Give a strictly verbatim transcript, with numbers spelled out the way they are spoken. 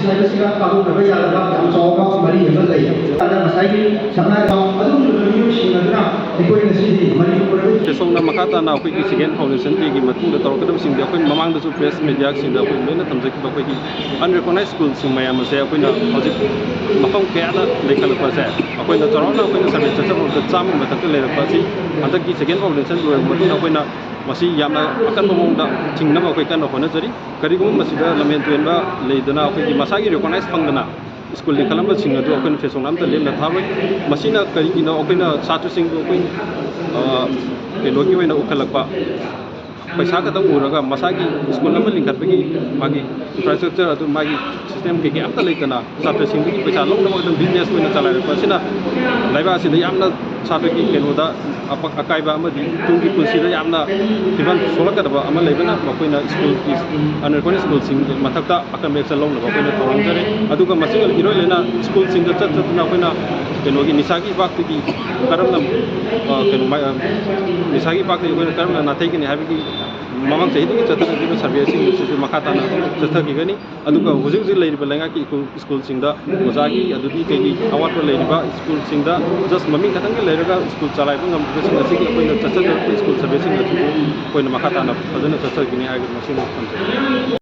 ꯍꯥꯏꯕꯁꯤꯒ ꯀꯥꯎꯅꯕ ꯌꯥꯗꯕ ꯌꯥꯝ ꯆꯥꯎꯕ ꯃꯔꯤ ꯑꯃ ꯂꯩ꯫ ꯑꯗ ꯉꯁꯥꯏꯒꯤ ꯁꯉꯥꯏ ꯑꯗꯨꯒꯨꯝꯂꯕ ꯃꯤꯑꯣꯏꯁꯤꯡ ꯑꯗꯨꯅ ꯑꯩꯈꯣꯏ ꯉꯁꯤꯗꯤ ꯃꯅꯤꯄꯨꯔꯗ ꯁꯣꯝꯅ ꯃꯈꯥ ꯇꯥꯅ ꯑꯩꯈꯣꯏꯒꯤ ꯁꯦꯀꯦꯟ ꯐꯥꯎꯟꯗꯦꯁꯟ ꯗꯦꯒꯤ ꯃꯇꯨꯡꯗ ꯇꯧꯔꯛꯀꯗꯕꯁꯤꯡꯗꯤ ꯑꯩꯈꯣꯏ ꯃꯃꯥꯡꯗꯁꯨ ꯄ꯭ꯔꯦꯁ ꯃꯦꯗꯤꯌꯥꯁꯤꯡꯗ ꯑꯩꯈꯣꯏ ꯂꯣꯏꯅ ꯊꯝꯖꯈꯤꯕ ꯑꯩꯈꯣꯏꯒꯤ ꯑꯟꯔꯤꯀꯣꯛꯅꯥꯏꯖ ꯁ꯭ꯀꯨꯜꯁꯤꯡ ꯃꯌꯥꯝ ꯑꯁꯦ ꯑꯩꯈꯣꯏꯅ ꯍꯧꯖꯤꯛ ꯃꯐꯝ ꯀꯌꯥꯗ ꯂꯩꯈꯠꯂꯛꯄꯁꯦ ꯑꯩꯈꯣꯏꯅ ꯆꯥꯎꯔꯥꯛꯅ ꯑꯩꯈꯣꯏꯅ ꯁꯔꯚꯦ ꯆꯠꯆꯕ ꯃꯇꯝꯗ ꯆꯥꯝꯃꯒꯤ ꯃꯊꯛꯇ ꯂꯩꯔꯛꯄ ꯑꯁꯤ ꯍꯟꯗꯛꯀꯤ ꯁꯦꯀꯦꯟ ꯐꯥꯎꯟꯗꯦꯁꯟ ꯂꯣꯏꯔꯕ ꯃꯇꯨꯡꯗ ꯑꯩꯈꯣꯏꯅ ꯃꯁꯤ ꯌꯥꯝꯅ ꯑꯀꯟꯕ ꯃꯑꯣꯡꯗ ꯊꯤꯡꯅꯕ ꯑꯩꯈꯣꯏ ꯀꯟꯅ ꯍꯣꯠꯅꯖꯔꯤ꯫ ꯀꯔꯤꯒꯨꯝꯕ ꯃꯁꯤꯗ ꯂꯝꯍꯦꯟ ꯇꯨꯍꯦꯟꯕ ꯂꯩꯗꯅ ꯑꯩꯈꯣꯏꯒꯤ ꯃꯁꯥꯒꯤ ꯔꯤꯀꯣꯛꯅꯥꯏꯖ ꯐꯪꯗꯅ ꯁ꯭ꯀꯨꯜ ꯂꯤꯡꯈꯠꯂꯝꯕꯁꯤꯡ ꯑꯗꯨ ꯑꯩꯈꯣꯏꯅ ꯐꯦꯁꯣꯡ ꯑꯝꯇ ꯂꯦꯝꯅ ꯊꯥꯔꯣꯏ꯫ ꯃꯁꯤꯅ ꯀꯔꯤꯒꯤꯅꯣ ꯑꯩꯈꯣꯏꯅ ꯁꯥꯇ꯭ꯔꯁꯤꯡꯕꯨ ꯑꯩꯈꯣꯏ, ꯑ, ꯀꯩꯅꯣꯒꯤ ꯑꯣꯏꯅ ꯎꯈꯠꯂꯛꯄ, ꯄꯩꯁꯥ ꯈꯛꯇꯪ ꯎꯔꯒ ꯃꯁꯥꯒꯤ ꯁ꯭ꯀꯨꯜ ꯑꯃ ꯂꯤꯡꯈꯠꯄꯒꯤ ꯃꯥꯒꯤ ꯏꯟꯐ꯭ꯔꯥꯁ꯭ꯇ꯭ꯔꯛꯆꯔ ꯑꯗꯨ ꯃꯥꯒꯤ ꯁꯤꯁꯇꯦꯝ ꯀꯩꯀꯩ ꯑꯝꯇ ꯂꯩꯇꯅ ꯁꯥꯇ꯭ꯔꯁꯤꯡꯗꯒꯤ ꯄꯩꯁꯥ ꯂꯧꯅꯕ ꯑꯗꯨꯝ ꯕꯤꯖꯤꯅꯦꯁ ꯑꯣꯏꯅ ꯆꯂꯥꯏꯔꯛꯄ ꯑꯁꯤꯅ ꯂꯩꯕꯥꯛ ꯑꯁꯤꯗ ꯌꯥꯝꯅ ꯁꯥꯇ꯭ꯔꯒꯤ ꯀꯩꯅꯣꯗ ꯑꯄ-, ꯑꯀꯥꯏꯕ ꯑꯃꯗꯤ ꯇꯨꯡꯒꯤ ꯄꯨꯟꯁꯤꯗ ꯌꯥꯝꯅ ꯐꯤꯕꯝ ꯁꯣꯛꯂꯛꯀꯗꯕ ꯑꯃ ꯂꯩꯕꯅ ꯃꯈꯣꯏꯅ ꯁ꯭ꯀꯨꯜꯒꯤ ꯑꯟꯔꯤꯀꯣꯛꯅꯥꯏꯖ ꯁ꯭ꯀꯨꯜꯁꯤꯡꯒꯤ ꯃꯊꯛꯇ ꯑꯀꯟꯕ ꯑꯦꯛꯁꯟ ꯂꯧꯅꯕ ꯑꯩꯈꯣꯏꯅ ꯊꯧꯔꯥꯡꯖꯔꯤ꯫ ꯑꯗꯨꯒ ꯃꯁꯤꯒ ꯏꯔꯣꯏ ꯂꯣꯏꯅ ꯁ꯭ꯀꯨꯜꯁꯤꯡꯗ ꯆꯠ ꯆꯠꯇꯨꯅ ꯑꯩꯈꯣꯏꯅ ꯀꯩꯅꯣꯒꯤ ꯅꯤꯁꯥꯒꯤ ꯏꯄꯥꯛꯇꯒꯤ ꯀꯔꯝꯅ, ꯑ, ꯀꯩꯅꯣ, ꯃꯥ-, ꯑ, ꯅꯤꯁꯥꯒꯤ ꯏꯄꯥꯛꯇꯒꯤ ꯑꯩꯈꯣꯏꯅ ꯀꯔꯝꯅ ꯅꯥꯊꯩꯒꯅꯤ ꯍꯥꯏꯕꯒꯤ ꯃꯃꯥꯡ ꯆꯍꯤꯗꯒꯤ ꯆꯠꯊꯔꯛꯂꯤꯕ ꯁꯔꯚꯦꯁꯤꯡ ꯑꯁꯤꯁꯨ ꯃꯈꯥ ꯇꯥꯅ ꯑꯗꯨꯝ ꯆꯠꯊꯈꯤꯒꯅꯤ꯫ ꯑꯗꯨꯒ ꯍꯧꯖꯤꯛ ꯍꯧꯖꯤꯛ ꯂꯩꯔꯤꯕ ꯂꯩꯉꯥꯛꯀꯤ ꯁ꯭ꯀꯨꯜ, ꯁ꯭ꯀꯨꯜꯁꯤꯡꯗ ꯑꯣꯖꯥꯒꯤ ꯑꯗꯨꯗꯤ ꯀꯩꯒꯤ ꯑꯋꯥꯠꯄ ꯂꯩꯔꯤꯕ ꯁ꯭ꯀꯨꯜꯁꯤꯡꯗ just ꯃꯃꯤꯡ ꯈꯛꯇꯪꯒꯤ ꯂꯩꯔꯒ ꯁ꯭ꯀꯨꯜ ꯆꯂꯥꯏꯕ ꯉꯝꯗ꯭ꯔꯤꯕꯁꯤꯡ ꯑꯁꯤꯒꯤ ꯑꯩꯈꯣꯏꯅ ꯆꯠꯆꯗꯧꯔꯤꯕ ꯁ꯭ꯀꯨꯜ ꯁꯔꯚꯦꯁꯤꯡ ꯑꯁꯤꯕꯨ ꯑꯩꯈꯣꯏꯅ ꯃꯈꯥ ꯇꯥꯅ ꯐꯖꯅ ꯆꯠꯊꯒꯅꯤ ꯍꯥꯏꯕ ꯃꯁꯤꯃ ꯊꯝꯖꯒꯦ꯫